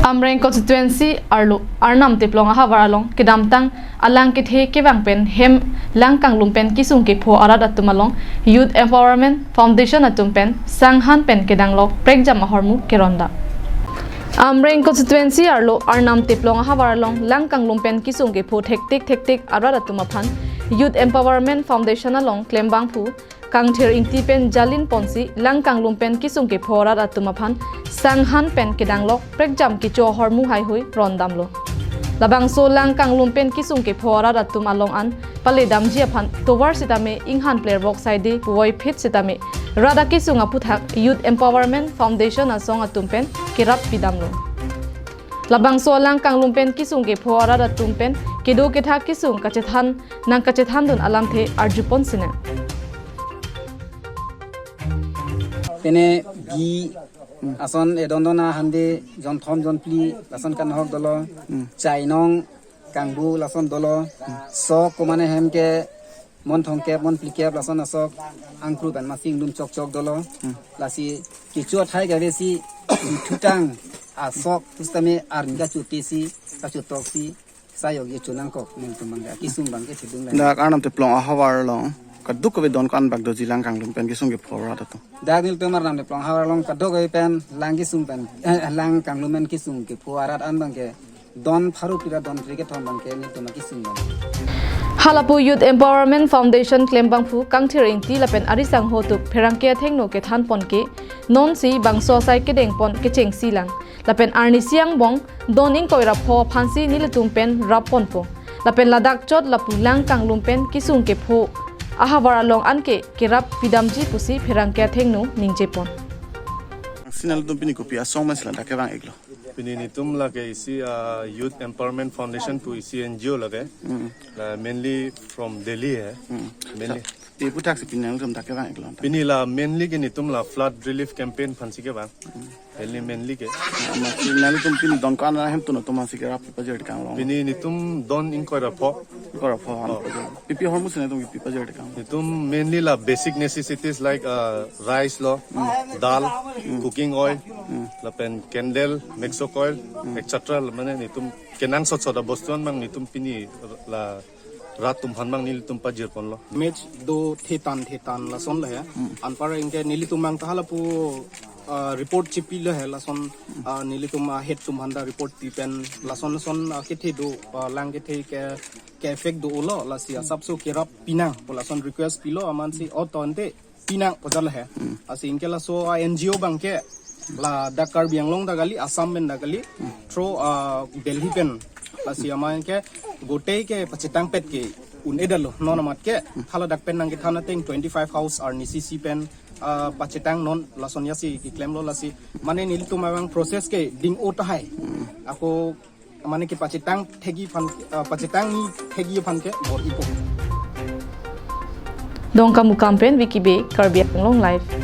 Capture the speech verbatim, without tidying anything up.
Amreng constituency arlo Arnam Teplong ahavar along kedamtang alang kethe kevang pen hem lang kanglum pen kesung kepho arat atum along Youth Empowerment Foundation atum pen sanghan pen kedanglok prekjam ahormu kerondam. Amreng constituency arlo Arnam Teplong ahavar along lang kanglum pen kesung kepho thektik thektik arat atum aphan Youth Empowerment Foundation along klembangphu Kangthir Ingti pen jalin ponsi lang kanglum pen kesung kepho arat atum aphan sanghan pen kedanglok prekjam kecho ahormu haihui rondamlo. Labangso lang kanglum pen kesung kepho arat atum along an paledamji aphan tovar sitame inghan pler bok saide puvoiphit sitame rat akesung aphuthak Youth Empowerment Foundation asong atum pen kerap pidamlo. Labangso lang kanglum pen kesung kepho arat atum pen kedo kethak kesung kachethan nang kachethandun alamthe arjupon sinang. Pene gi ason edondon ahande jonthom jonphli lason kanhok dolo. Chainong kangbu lason dolo. Sok komane hem ke mon thomkep mon phlikep lason asok angkru pen masing dum chok chok dolo. Lasi kecho athai kave si ithutang asok pusitame arni kachotesi kachotoksi sayok ye chonangkok nelitum bang kesung bang ke thidung lang. Dak Arnam Teplong ahavar along kadokave don ko-an bak doji lang kanglum pen kesung kepho arat atum? Dak nelitum Arnam Teplong ahavar along kadokave pen lang kesung pen, eh, lang kanglum pen kesung kepho arat an bang ke don pharo pira don phre kethom bang ke nelitum kesung bang. Halapu Youth Empowerment Foundation klembangphu Kangthir Ingti lapen ari sangho tuk pherangke athengno kethan pon ke nonsi bangso asai kedeng pon kechengsi lang. Lapen arnisi angbong don ingkoi ra pho aphansi nelitum pen rap ponpo. Lapen ladak chot lapu lang kanglum pen kesung kepho ahavar along anke kerap pidamji pusi pherangke athengno ningje pon. Si nelitum pini kopi asong mas ladak kevang iklo? Pini nelitum lake isi, ah, Youth Empowerment Foundation pu isi N G O lake. Hmm. La mainly from Delhi hai. Hmm. Mainly. Te puthaksi pini nelitum dak kevang iklo? Pini la mainly ke nelitum la flood relief campaign aphansi kevang. Hmm. Mainly, mainly ke. Ah, masi nelitum pini don ko-an ahem tun atum aphansi kerap pajir kang long? Pini nelitum don ingkoi ra pho. Ingkoi ra pho. Oh. Pi pi ahormu si nelitum pi pajir kang? Nelitum mainly la basic necessities like, uh, rice lo, dal, cooking oil, lapen candle, mexo coil, et cetera. Mane nelitum kenangsot sot abostu an bang nelitum pini la rat atum aphan bang nelitum pajir ponlo. Mech do thetan thetan lason le he. Anpar ingke nelitum bang ta halapu, ah, report chipilo he lason, ah, nelitum, ah, head atum aphan ta report pi pen lason lason, ah, kethe do, ah, lang kethe ke, ke effect dolo lasi asapso kerap pinang pu lason request pilo amansi o tonte pinang pu jalo he. Lasi ingke laso, ah, N G O bang ke ladak Karbi Anglong ta kali, Assam pen ta kali, through, ah, Delhi pen. Lasi amat ke gotei ke pachetang pet ke un-edetlo non amat ke. Haladak pen nangkethan ateng twenty-five house arnisi pen, ah, pachetang non lason ya si keklemlo lasi. Mane nelitum abang process ke ding-o tahai. Ako mane ke pachetang thegi aphan, ah, pachetang ni thegi aphan ke bor-ipo. Dongkamukam pen Vicky Bey, Karbi Anglong Live.